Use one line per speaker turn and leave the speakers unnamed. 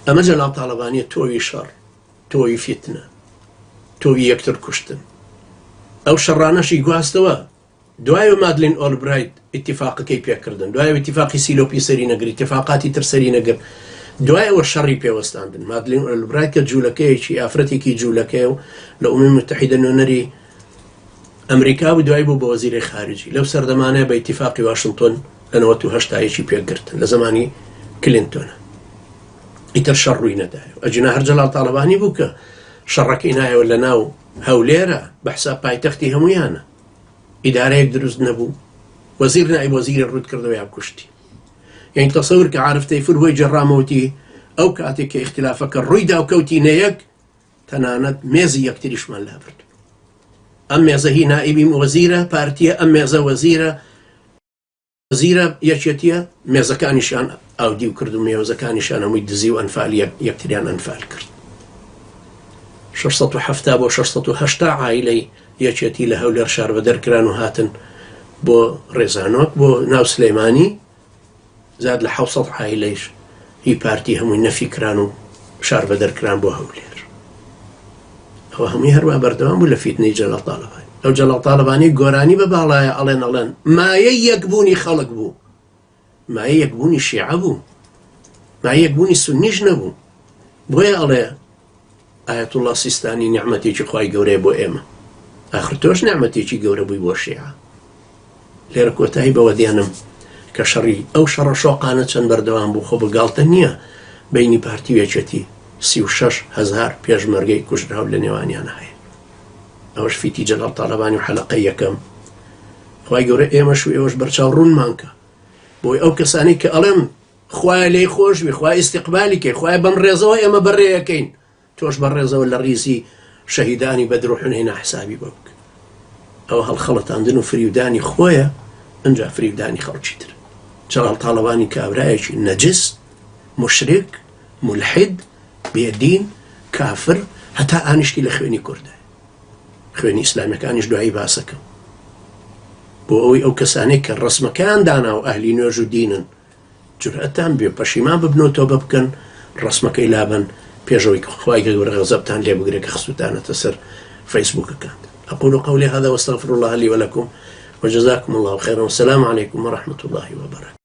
ئەمە جەلال تاڵەبانیە تۆوی شەڕ، تۆوی فیتنە، تۆوی یەکتر کوشتن. ئەو شەڕانەشی گواستەوە دوایەوە مادلین ئۆلبرایت ئیتیفاقەکەی پێکردن، دوایەوە ئیتیفاقی سیلۆپی سەری نەگرت، ئیتیفاقاتی تر سەری نەگرت، دوایەوە شەڕی پێوەستاندن. مادلین ئۆلبرایت کە جوولەکەیەکی ئافرەتێکی جوولەکەیە و لە ئومەمی موتەحیدە نوێنەری ئەمریکا بوو، دوایی بوو بە وەزیری خارجی. لەو سەردەمانەیە بە ئیتیفاقی واشنتۆن لە 98 یەکی پێکگرتن لە زەمانی کلینتۆنە. ئیتر شەڕ ڕووی نەدایەوە. ئەگینا هەر جەلال تاڵەبانی بوو کە شەڕەکەی نایەوە لە ناو هەولێرە، بە حساب پایتەختی هەموویانە. ئیدارەیەک دروست نەبوو وەزیر نائب وەزیری ڕووت کردەوە یا کوشتی یعنی تەسەور کە عارف تەیفور هۆی جێڕامەوتی ئەو کاتێک کە ئیختلافەکە ڕووی دا و کەوتی نەیەک تەنانەت مێزی یەکتریشمان لابرد ئەم مێزە هی نائیبی وەزیرە پارتیە ئەم مێزە وەزیرە وەزیرە یەکێتیە مێزەکانیشیان ئاودیو کرد و مێوزەکانیشیان هەمووی دزی و ئەنفال یەکتریان ئەنفال کرد. 670 بۆ 680 عایلەی یەکێتی لە هەولێر شاربەدەر کران و هاتن بۆ ڕێزانۆک بۆ ناو سلێمانی زیاد لە 700 عایلەیش هی پارتی هەمووی نەفی کران و شاربەدەر کران بۆ هەولێر. ئەوە هەمووی هەروا بەردەوام بوو لە فیتنەی جەلال تاڵەبانی. ئەو جەلال تاڵەبانی گۆرانی بە باڵایە ئەڵێن ئەڵێن مایەی یەکبوونی خەڵک بوو، مایەی یەکبوونی شیعە بوو، مایەی یەکبوونی سوننیش نەبوو. بۆیە ئەڵێ ئایەتوڵڵا سیستانی نیعمەتێکی خوای گەورەیە بۆ ئێمە. ئاخر تۆش نیعمەتێکی گەورە بووی بۆ شیعە. لێرە کۆتایی بەوە دێنم کە شەڕی ئەو شەڕە شۆقانە چەند بەردەوام بوو خۆ بە گاڵتە نییە بەینی پارتی و یەکێتی 36 هەزار پێشمەرگەی کوژراو لە نێوانیانە هەیە ئەوەش فیتی جەلال تاڵەبانی و حەلەقەی یەکەم خوای گەورە ئێمەش و ئێوەش بەرچاو ڕوونمان کە بۆی ئەو کەسانی کە ئەڵێن خوایە لێی خۆش بی خوای ئیستیقبالی کەی خوایە بەم ڕێزەوە ئێمە بەڕێیەکەین تۆش بە ڕێزەوە لە ڕیزی شەهیدانی بەدر و حونەینا حسابی بۆ بکە. ئەوە هەڵخەڵەتاندن و فریودانی خۆیە ئنجا فریودانی خەڵکی تر. جەڵاڵ تاڵەبانی کابرایەکی نەجس، موشریک، مولحید، بێ دین، کافر، هەتا ئانیشکی لە خوێنی کوردایە. خوێنی ئیسلامیەکانیش دوایی باسەکەم. بۆ ئەوەی ئەو کەسانەی کە ڕەسمەکەیان دانا و ئەهلی نوێژ و دینن جورئەتان بێ پەشیمان ببن و تۆبە بکەن ڕەسمەکەی لابەن پێش ئەوەی خوای گەورە غەزەبتان لێ بگرێ کە خستوتانەتە سەر فەیسبوکەکانتان اقول قولي هذا واستغفر الله لي ولكم وجزاكم الله خيرا والسلام عليكم ورحمة الله وبركاته.